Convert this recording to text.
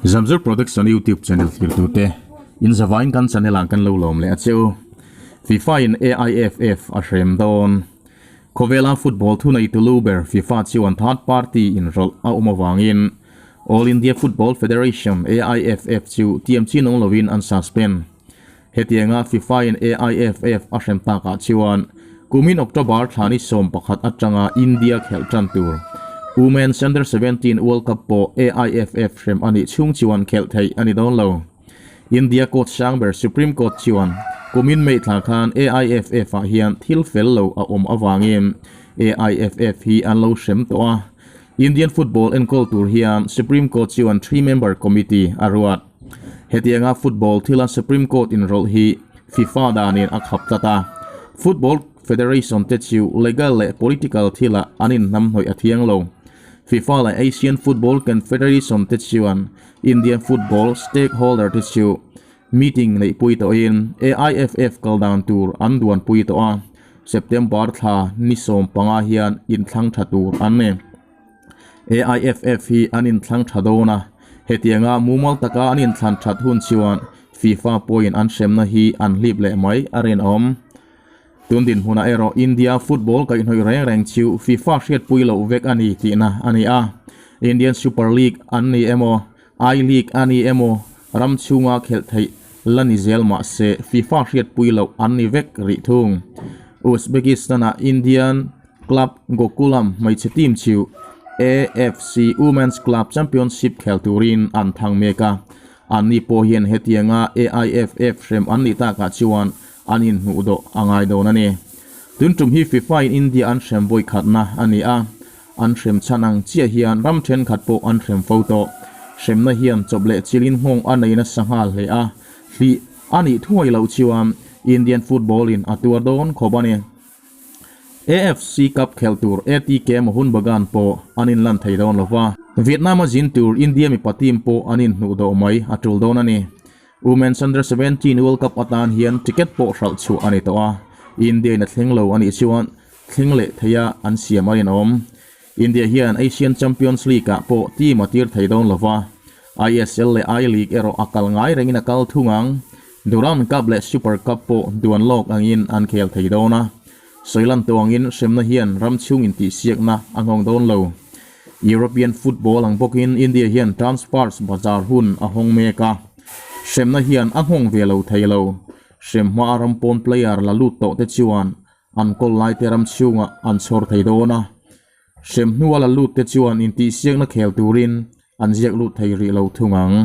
Zamzar Production YouTube channel thirtute in zavain kan channel ah kan lo lawm leh a che u. FIFA in AIFF a hrem dawn. Khawvela football thuneitu lu ber FIFA chuan third party inrawlh a awm avangin All India Football Federation, AIFF, chu tiam chin awm lovin an suspend. Hetianga FIFA in AIFF a hrem takah chuan kumin October thla ni 11 atanga India khelh tan tur Women's Under 17 World Cup pawh AIFF hrem a nih chhung chuan khelh theih a ni dawn lo. India court sang ber Supreme Court chuan kumin May thla khan AIFF ah hian thil fel lo a awm avangin AIFF hi an lo hrem tawh a. Indian football enkawl tur hian Supreme Court chuan three-member committee a ruat. Hetianga football thila Supreme Court inrawlh hi FIFA danin a khap tlat a. Football Federation te chu legal leh political thilah an inhnamhnawih a thiang lo. FIFA leh Asian Football Confederation te chuan Indian football stakeholder te chu meeting neihpui tawhin AIFF kal dan tur an duanpui tawh a, September thla ni 15 hian inthlang tha tur an ni. AIFF hi an inthlang tha dawn a, hetianga mumal taka an inthlan that hun chuan FIFA pawhin an hremna hi an hlip leh mai a rinawm. Tun dinhmunah erawh India football kaihhnawih reng reng chu FIFA hriatpui loh vek a ni tihna a ni a. Indian Super League an ni emaw, I-League a ni emaw, ram chhunga khelh theih la ni zel mah se FIFA hriatpui loh an ni vek rih thung. Uzbekistan-a Indian club Gokulam hmeichhe team chu AFC Women's Club Championship khel turin an thang mek a. Anni pawh hian hetianga AIFF hrem an nih takah chuan an inhmuh dawh a ngai dawn a ni. Tun tum hi FIFA in India an hrem vawi khatna a ni a, an hrem chhan ang chiah hian ram thenkhat pawh an hrem fo tawh. Hremna hian chawp leh chilin nghawng a nei nasa nghal hle a, hlih a nih thuai loh chuan Indian football in a tuar dawn khawp a ni. AFC Cup khelh tur ATK Mohun Bagan pawh an inlan thei dawn lo va, Vietnam a zin tur India mipa team pawh an inhnuh dawh mai a tul dawn a ni. Women's Under 17 World Cup atan hian ticket pawh hralh chhuah a ni tawh a, India in a thleng lo a nih chuan thleng leh theia an siam a rinawm. India hian Asian Champions League ah pawh team a tir thei dawn lo va, ISL leh I-League erawh a kal ngai rengin a kal thung ang. Durand Cup leh Super Cup pawh duan lawk angin an khel thei dawn a, sawilan tawh angin hremna hian ram chhung intihsiakna a nghawng dawn lo. European football ang bawkin India hian transfers bazar hun a hawng mek a, hremna hian a nghawng ve lo thei lo. Hrem hmaa ram pawn player la lut tawh te chuan an kawl lai te ram chhungah an chhawr thei dawn a, hrem hnua la lut te chuan intihsiakna khel turin an ziak lut thei rih lo thung ang.